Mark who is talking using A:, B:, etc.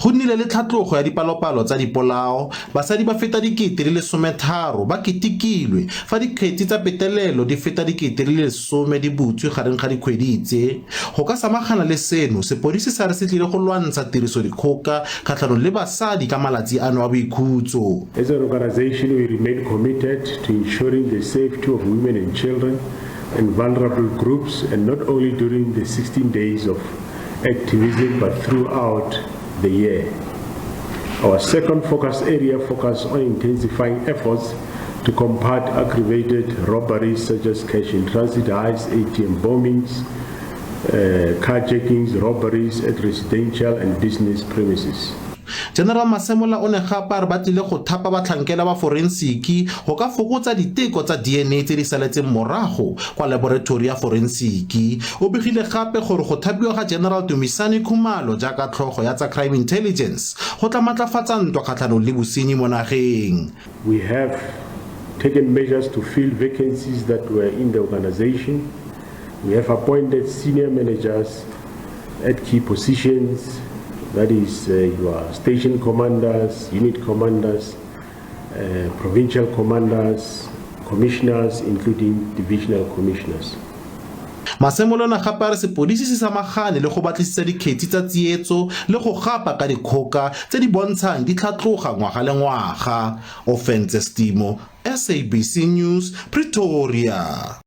A: Go nnile le tlhatlogo ya dipalopalo tsa dipolao, basadi ba feta 13,000 ba ketekilwe, fa dikgetsi tsa petelelo di feta 10,000 di butswe gareng ga dikgwedi tse. Go ka samagana le seno, sepodisi sa re se tlile go lwantsha tirisodikgoka kgatlhanong le basadi ka malatsi ano a boikhutso.
B: As an organisation we remain committed to ensuring the safety of women and children and vulnerable groups and not only during the 16 days of activism but throughout the year. Our second focus area focuses on intensifying efforts to combat aggravated robberies such as cash in transit heists, ATM bombings, carjackings, robberies at residential and business premises.
A: General Masemola o ne gape a re ba tlile go thapa batlhankela ba forensiki go ka fokotsa diteko tsa DNA tse di saletseng morago kwa laboratori ya forensiki. O begile gape gore go thapiwa ga General Dumisani Khumalo jaaka tlhogo ya tsa Crime Intelligence go tla matlafatsa ntwa kgatlhanong le bosenyi mo nageng.
B: We have taken measures to fill vacancies that were in the organization. We have appointed senior managers at key positions, that is your station commanders, unit commanders, provincial commanders, commissioners, including divisional commissioners.
A: Masemola o ne gape a re sepodisi se samagane le go batlisisa dikgetsi tsa tsietso le go gapa ka dikgoka tse di bontshang di tlhatloga ngwaga le ngwaga. Ofentse Stimo, SABC News, Pretoria.